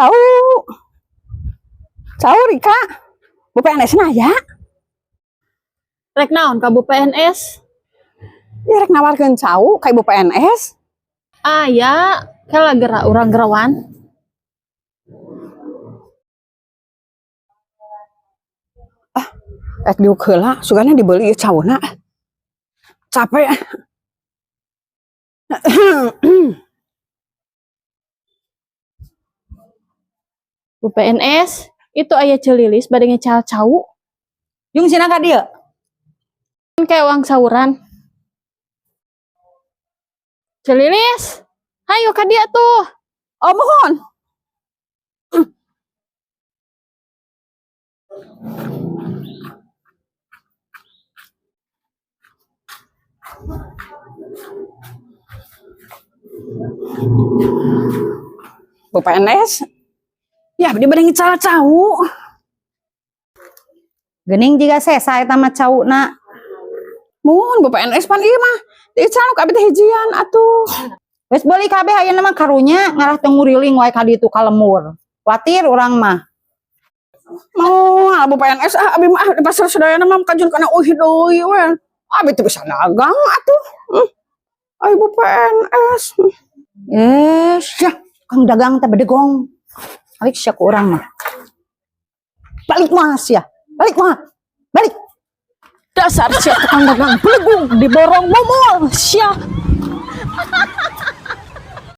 Cau. Cau, Rika. Bu PNS na aya? Rek naon ka Bu PNS? Ya, rek nawarkeun cau ka Ibu PNS. Aya, kela geura urang geroan. Rek diuk heula, sugana dibeli ieu cauna. Capek. Bu PNS, itu aya Ceu Lilis bade ngecal cau. Jung sina ka dieu. Kayak uang sauran. Ceu Lilis, hayo ka dieu tuh. Oh, mohon. Bu PNS, ya abdi bade ngecal cau. Geuning jiga sesa eta mah cauna. Muhun, Bu PNS, pan ieu mah diical ku abi teh hijian atuh. Geus beuli kabeh ayeuna mah, karunya ngarah teu nguriling wae ka ditu ka lembur. Kuatir urang mah. Moal, Bu PNS, ah, abi mah di pasar sadayana mah kajun kana uih deui we. Abi teu bisa dagang atuh. Ay, Bu PNS. Eh, sia, kang dagang teh bedegong. Balik sia ku urang mah. Balik mah sia. Balik mah. Balik. Dasar sia tukang dagang belegung, diborong momol sia.